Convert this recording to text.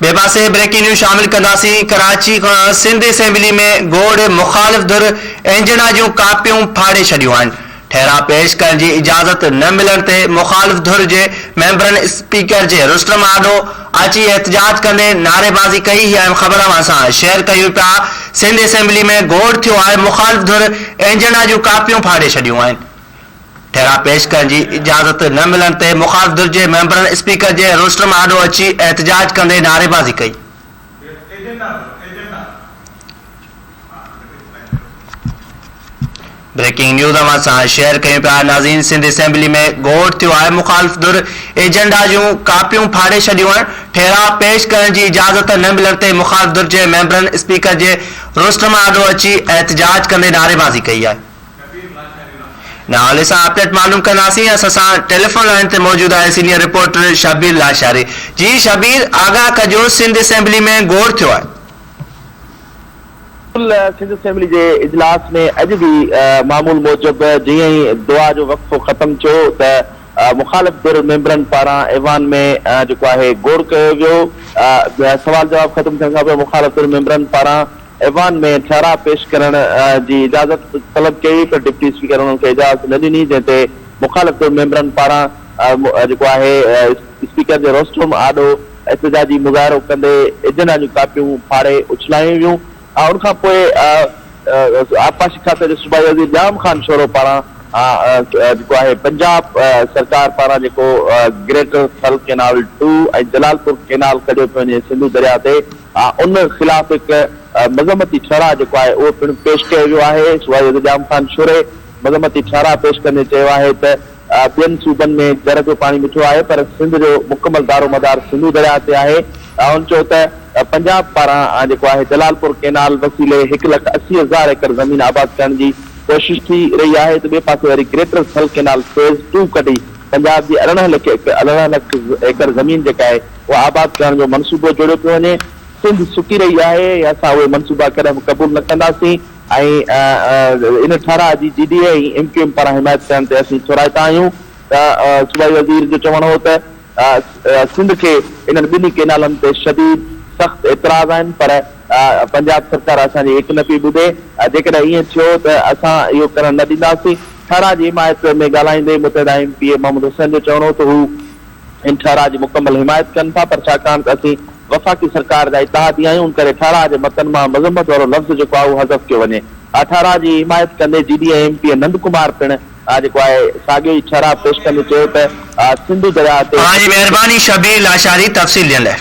ٻئي پاسي breaking news شامل ڪنداسين ڪراچي کان سنڌ اسيمبلي ۾ گوڙ مخالف ڌر ايجنڊا جون ڪاپيون ڦاڙي ڇڏيون آهن ٺهراء پيش ڪرڻ جي اجازت نه ملڻ تي مخالف ڌر جي ميمبرن اسپيڪر جي رسٽرم آڏو اچي احتجاج ڪندي نعريبازي ڪئي هي اهم خبر اوهان سان شيئر ڪيون پيا سنڌ اسيمبلي ۾ گوڙ ٿيو آهي مخالف ڌر ايجنڊا جون ڪاپيون ڦاڙي ڇڏيون آهن. ٺهراء پيش ڪرڻ جي اجازت نه ملڻ تي مخالف ڌر جي ميمبرن اسپيڪر جي روسٽرم آڏو اچي احتجاج ڪندي نعريبازي ڪئي. بريڪنگ نيوز اوهان سان شيئر ڪيون پيا ناظرين سنڌ اسيمبلي ۾ گوڙ ٿيو آهي مخالف ڌر ايجنڊا جون ڪاپيون ڦاڙي ڇڏيون آهن ٺهراء پيش ڪرڻ جي اجازت نه ملڻ تي مخالف ڌر جي ميمبرن اسپيڪر جي روسٽرم آڏو اچي احتجاج ڪندي نعريبازي ڪئي آهي. ان حوالي سان اپڊيٽ معلوم ڪنداسين اسان سان ٽيليفون لائين تي موجود آهي سينيئر رپورٽر شبير لاشاري جي شبير آگاهه ڪجو سنڌ اسيمبلي ۾ گوڙ ٿيو آهي. سنڌ اسيمبلي جي اجلاس ۾ اڄ به معمول موجب جيئن ئي دعا جو وقفو ختم ٿيو ته مخالف ڌر ميمبرن پاران ايوان ۾ جيڪو آهي گوڙ ڪيو ويو سوال جواب ختم ٿيڻ کانپوء مخالف ڌر ميمبرن پاران ايوان ۾ ٺهراء پيش ڪرڻ جي اجازت طلب ڪئي وئي پر ڊپٽي اسپيڪر انهن کي اجازت نه ڏني جنهن تي مخالف ڌر ميمبرن پاران جيڪو آهي اسپيڪر جي روسٽرم آڏو احتجاجي مظاهرو ڪندي ايجنڊا جون ڪاپيون ڦاڙي اڇلايون ويون ان کان پوء آبپاشي کاتي جي صوبائي وزير ڄام خان شورو پاران جيڪو آهي پنجاب سرڪار پاران جيڪو greater Thal canal two ۽ Jalalpur canal ڪڍيو پيو وڃي سنڌو درياء تي ان خلاف هڪ مذمتي ٺهراء جيڪو آهي اهو پڻ پيش ڪيو ويو آهي. صوبائي وزير ڄام خان شوري مذمتي ٺهراء پيش ڪندي چيو آهي ته ٻين صوبن ۾ جر جو پاڻي مٺو آهي پر سنڌ جو مڪمل دارومدار سنڌو درياء تي آهي. هن چيو ته پنجاب پاران جيڪو آهي جلالپور ڪينال وسيلي هڪ لک 80 هزار ايڪڙ زمين آباد ڪرڻ جي ڪوشش ٿي رهي آهي ته ٻئي پاسي وري greater Thal canal phase two ڪڍي پنجاب جي 18 لک 18 لک ايڪڙ زمين جيڪا آهي اها آباد ڪرڻ جو منصوبو جوڙيو پيو وڃي، سنڌ سڪي رهي آهي ۽ اسان اهي منصوبا ڪڏهن به قبول نه ڪنداسين ۽ ان ٺهراء جي G D A ۽ M Q M پاران حمايت ڪرڻ تي اسين ٿورائتا آهيون ته صوبائي وزير جو چوڻ هو ته سنڌ کي انهن ٻنهي ڪينالن تي شديد سخت اعتراض آهن پر پنجاب سرڪار اسان جي هڪ نه پئي ٻڌي، جيڪڏهن ائين ٿيو ته اسان اهو ڪرڻ نه ڏينداسين. ٺهراء جي حمايت ۾ ڳالهائيندي متحده ايم پي اي محمد حسين جو چوڻ هو ته هو ان ٺهراء جي مڪمل حمايت ڪن ٿا پر ڇاڪاڻ ته اسين وفاقي سرڪار جا اتحادي آهيون ان ڪري ٺهراء جي متن مان مذمت وارو لفظ جيڪو آهي اهو حذف ڪيو وڃي. ٺهراء جي حمايت ڪندي G D A M P A Nand Kumar پڻ جيڪو آهي ساڳيو ئي ٺهراء پيش ڪندي چيو ته سنڌو درياء تي اوهان جي مهرباني شبير لاشاري تفصيل ڏيڻ لاء.